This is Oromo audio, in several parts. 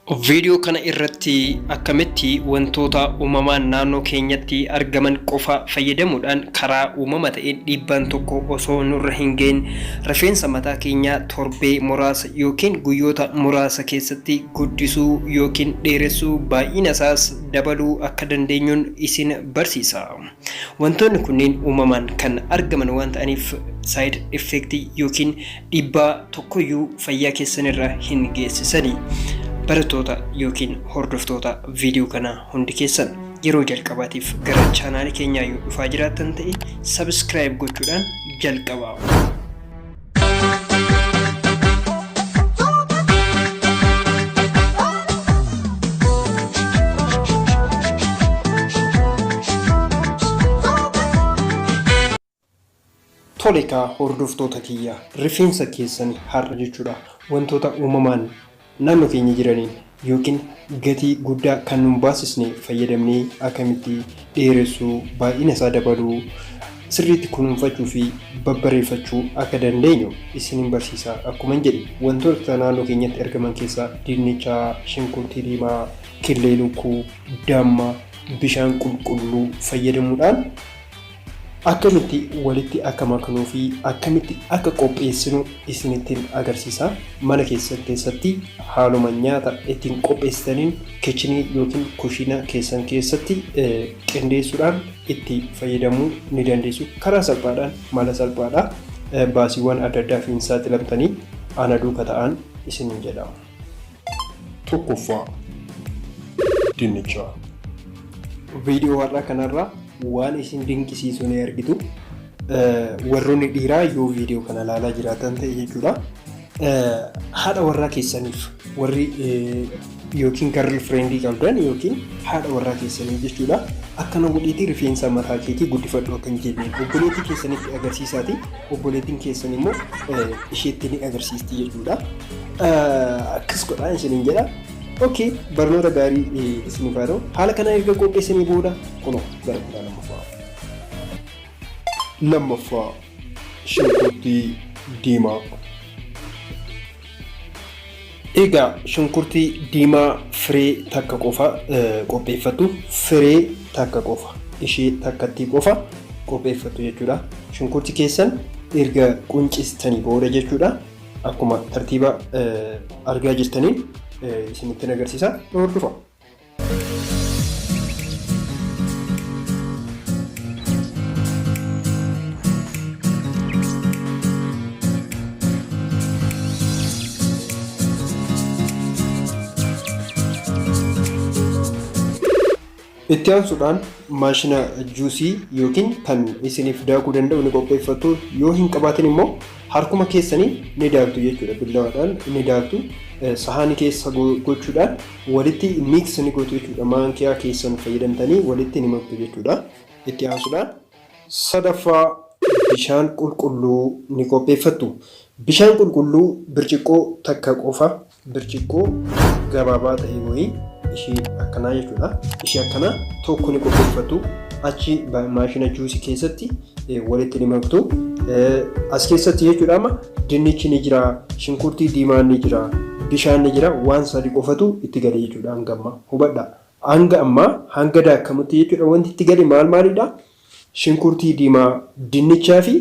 Viidiyoo kana irratti akkamitti wantoota uumamaan naannoo keenyatti argaman qofa fayyadamuudhaan karaa uumama ta'een dhiibbaan tokko osoo nurra hin gahin rifeensa mataa keenyaa torbee muraasa yookiin guyyoota muraasa keessatti guddisuu yookiin dheeressuu baay'ina isaas dabaluu akka dandeenyuun isin barsiisa. Wantoonni kunneen uumamaan kan argaman waan ta'aniif side effect yookiin dhiibbaa tokkoyyuu fayyaa keessanirra hin geessisani. Barattoota yookiin hordoftoota viidiyoo kanaa hundi keessan yeroo jalqabaatiif gara chaanaalii keenyaa yoo dhufaa jiraattan ta'e subscribe gochuudhaan jalqabaa. Tole kaa hordoftoota kiyya rifeensa keessan har'a jechuudha wantoota uumamaan naannoo keenya jiraniin yookiin gatii guddaa kan nun baasisne fayyadamnee akkamitti dheeressuu, baay'ina isaa dabaluu, sirriitti kunuunfachuu fi babbareeffachuu akka dandeenyu isinin barsiisa. Akkuman jedhe wantoota naannoo keenyatti argaman keessaa dinnicha, shunkurtii diimaa, killee lukkuu, damma, bishaan qulqulluu fayyadamuudhaan Akkamitti walitti akka maknuu fi akkamitti akka qopheessinu isinittin agarsiisa. Mana keessan keessatti haaluma nyaata ittiin qopheessitaniin kichinii yookiin kushiina keessan keessatti qindeessuudhaan itti fayyadamuu ni dandeessu. Karaa salphaadhaan mala salphaadha. Baasiiwwan adda addaaf hin saaxilamtanii ana duuka ta'aan isinin jedha. Tokkoffaa, Dinnicha. Viidiyoo har'aa kanarraa waan isin dinqisiisu ni argitu. Warroonni dhiiraa yoo viidiyoo kana ilaalaa jiraatan ta'e jechuudha. Haadha warraa keessaniif warri yookiin girl friendii qabdan yookiin haadha warraa keessanii jechuudha. Akkana godhiitii rifeensa mataa keetii guddifadhu akka hin jenneen obboleettii keessanitti agarsiisaati. Obboleettiin keessan immoo isheetti ni agarsiisti jechuudha. Akkas godhaa isiniin jedha. Okay, barnoota gaarii isiniif haa ta'u. Haala kanaan erga qopheessanii booda kunoo gara kutaa lammaffaa. Lammaffaa shunkurtii diimaa. Egaa shunkurtii diimaa firee takka qofa qopheeffattu. Firee takka qofa ishee takkattii qofa qopheeffattu jechuudha. Shunkurtii keessan erga quncistanii booda jechuudha. Akkuma tartiiba argaa jirtaniin isinittin agarsiisa. Nu hordofaa. Itti aansuudhaan maashina juusii yookiin kan isiniif daakuu danda'u ni qopheeffattu. Yoo hin qabaatin immoo harkuma keessaniin ni daaktu jechuudha. Billawaadhaan ni daaktu. Sahaanii keessa gochuudhaan walitti mix ni gootu jechuudha. Maankiyaa keessan fayyadamtanii walitti ni maktu jechuudha. Itti aansuudhaan sadaffaa bishaan qulqulluu ni qopheeffattu. Bishaan qulqulluu birciqqoo takka qofa birciqqoo gabaabaa ta'e wayii ishee akkanaa jechuudha. Ishee akkanaa tokko ni qopheeffattu. Achi maashina juusii keessatti walitti ni maktu. As keessatti jechuudha amma dinnichi ni jira, shunkurtii diimaan ni jira, bishaan ni jira, waan sadi qofatu itti gale jechuudha hanga ammaa. Hubadhaa. Hanga ammaa hanga daakamutti jechuudha wanti itti gale maal maalidha? Shunkurtii diimaa, dinnichaa fi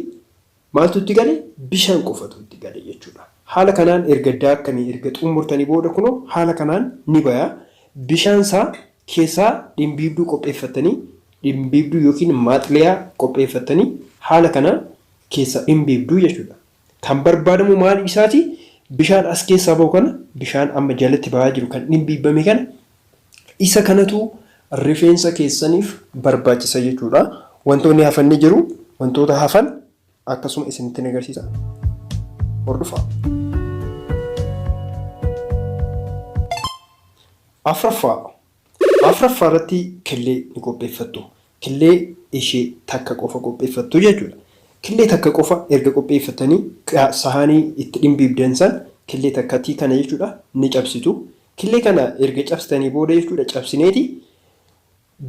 Maaltu itti gale? Bishaan qofatu itti gale jechuudha. Haala kanaan erga daakkanii erga xummurtanii booda kunoo haala kanaan ni baya. Bishaan isaa keessaa dhimbiibduu qopheeffattanii dhimbiibduu yookiin maaxliyaa qopheeffattanii haala kanaan keessaa dhimbiibduu jechuudha. Kan barbaadamu maal isaati? Bishaan as keessaa bahu kana bishaan amma jalatti bahaa jiru kan dhimbiibame kana isa kanatu rifeensa keessaniif barbaachisa jechuudha. Wantoonni hafan ni jiru. Wantoota hafan akkasuma isinitti agarsiisa. Hordofaa. Afraffaa. Afraffaa irratti killee ni qopheeffattu. Killee ishee takka qofa qopheeffattu jechuudha. Killee takka qofa erga qopheeffattanii sahaanii itti dhimbiibdan san killee takkattii kana jechuudha ni cabsitu. Killee kana erga cabsitanii booda jechuudha cabsineeti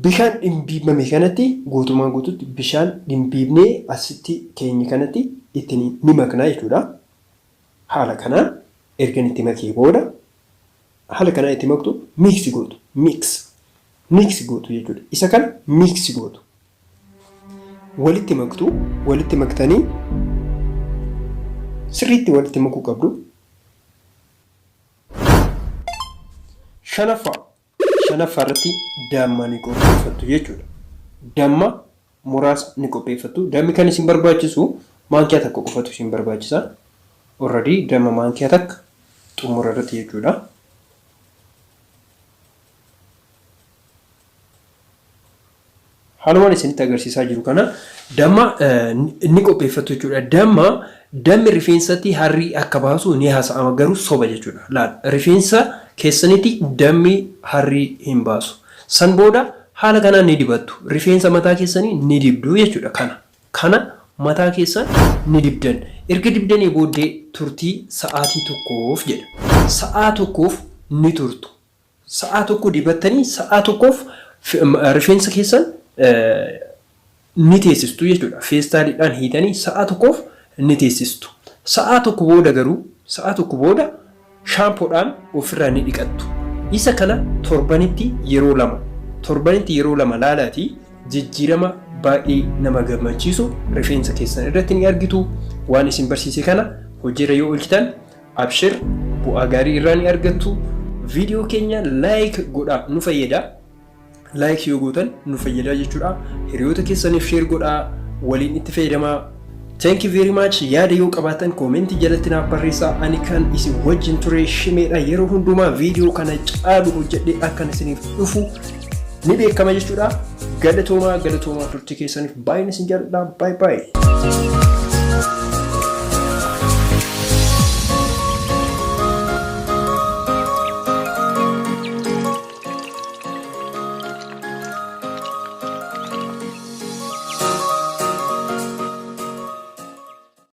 bishaan dhimbiibame kanatti guutumaan guututti bishaan dhimbiibnee asitti keenye kanatti itti ni makna jechuudha. Haala kanaan ergan itti makee booda Haala kanaan itti maktu, mix gootu, mix gootu jechuudha. Isa kana mix gootu. Walitti maktu, walitti maktanii sirriitti walitti makuu qabdu. Shanaffaa irratti damma ni qopheeffattu jechuudha. Damma muraasa ni qopheeffattu. Dammi kan isin barbaachisu maankiyaa tokko qofatu isin barbaachisa. Already damma maankiyaa takka xumura irratti jechuudha. Haalumaan isinitti agarsiisaa jiru kana damma ni qopheeffattu jechuudha. Dammi rifeensatti harrii akka baasu ni haasa'ama, garuu soba jechuudha. Laal, rifeensa keessanitti dammi harrii hin baasu. San booda haala kanaan ni dibattu. Rifeensa mataa keessanii ni dibdu jechuudha kana. Kana mataa keessan ni dibdan. Erga dibdanii booddee turtii sa'aatii tokkoof jedha. Sa'aa tokkoof ni turtu. Sa'aa tokko dibattanii sa'aa tokkoof rifeensa keessan ni teessistu jechuudha. Feestaaliidhaan hiitanii sa'aa tokkoof ni teessistu. Sa'aa tokko booda garuu, sa'aa tokko booda shaampoodhaan ofirraa ni dhiqattu. Isa kana torbanitti yeroo lama, torbanitti yeroo lama laalaatii jijjiirama baay'ee nama gammachiisu rifeensa keessan irratti ni argitu. Waan isin barsiise kana hojiirra yoo oolchitan, abshir, bu'aa gaarii irraa ni argattu. Viidiyoo keenya like godhaa, nu fayyada. Like yoo gootan nu fayyada jechuudha. Hiriyoota keessaniif share godhaa, waliin itti fayyadamaa. Thank you very much. Yaada yoo qabaatan koomentii jalatti naaf barreessaa. Ani kan isin wajjin ture Shimeedha. Yeroo hundumaa viidiyoo kana caalu hojjedhee akkan isiniif dhufu ni beekama jechuudha. Galatoomaa, galatoomaa, turtii keessaniif baay'een isin jaalladha. Bye bye.